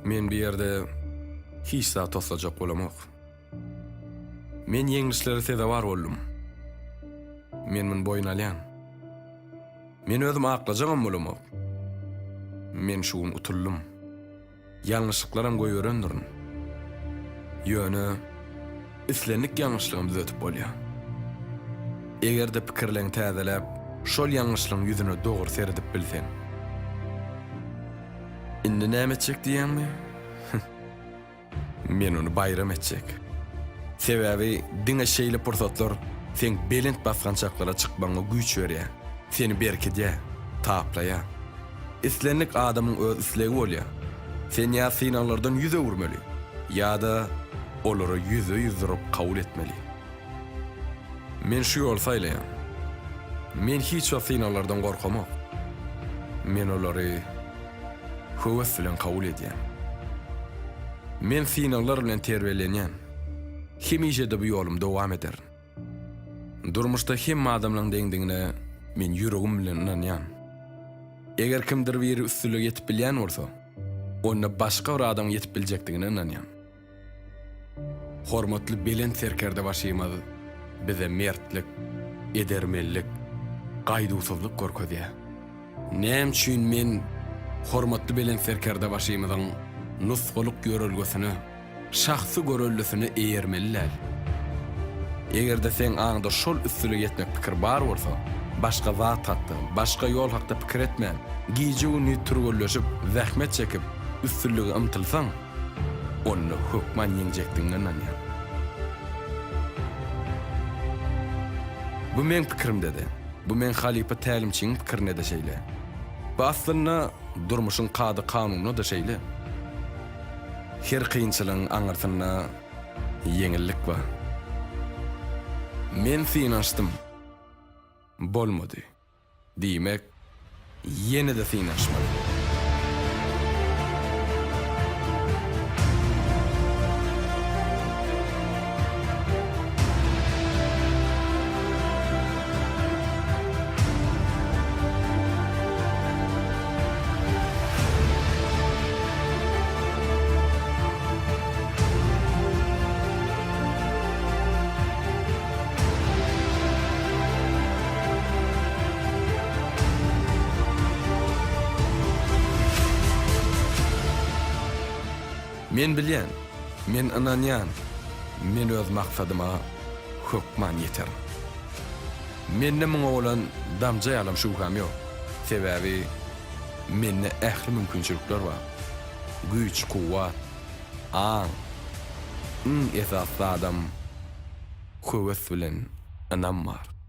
Men bu ýerde hiç zat toslajak bolamok. Men ýeňlişlere sezewar boldum. Men muny boýun alýan. Men özüm aklajagam bolamok. Men şu gün utuldym. Ýalňyşlyklaram goýberendirin. Ýöne islendik ýalňyşlygam düzetip bolýar. Eger-de pikirleňi täzeläp, şol ýalňyşlygyň ýüzüne dogry seredip bilseň. Indi näme etjek diýýäňmi? Men ony baýram etjek. Sebäbi diňe şeýle pursatlar seň belent basgançaklara çykmagyňa güýç berýär, seni berkidýär, taplaýar. Islendik adamyň öz islegi bolýar. Sen ýa synaglardan ýüz öwürmeli, ýa-da olary ýüzbe-ýüz durup kabul etmeli. Men şu ýoly saýlaýan. Men hiç wagt synaglardan gorkamok. Men olary höwes bilen kabul edýän. Men synaglar bilen terbiýelenýän. Hemişe-de bu ýolumy dowam ederin. Durmuşda hemme adamlaryň deňdigine men ýüregim bilen ynanýan. Eger kimdir biri üstünlige ýetip bilýän bolsa, onda başga bir adamyň ýetip biljekdigine ynanýan. Hormatly Belent Serkerdebaşymyz bize mertlik, edermenlik, gaýduwsyzlyk görkezýär. Näme üçin men hormatly Belent Serkerdebaşymyzyň nusgalyk ýörelgesine, şahsy göreldesine eýermeli däl? Eger-de seň aňda şol üstülige ýetmek pikiri bar bolsa, başga zat hakda, başga ýol hakda pikir etmän, gije-gündiz türgenleşip, zähmet çekip, üstünlige ymtylsaň, onda hökman ýeňjekdigiňe ynanýan. Bu meň pikirimde-de, bu meň halypa tälimçiň pikirinde-de şeýle. Bu aslynda durmuşyň kada-kanunynda-da şeýle. Her kynçylygyň aňyrsynda ýeňillik bar. Men synanyşdym. Bolmady. Diýmek, ýene-de synanyşmaly. Men bilýän, men ynanýan, men öz maksadyma hökman ýeterin. Mende muňa bolan damja ýalam şübhäm ýok. Sebäbi mende ähli mümkinçilikler bar. Güýç-kuwwat, aň, iň esasy zadam höwes bilen ynam bar.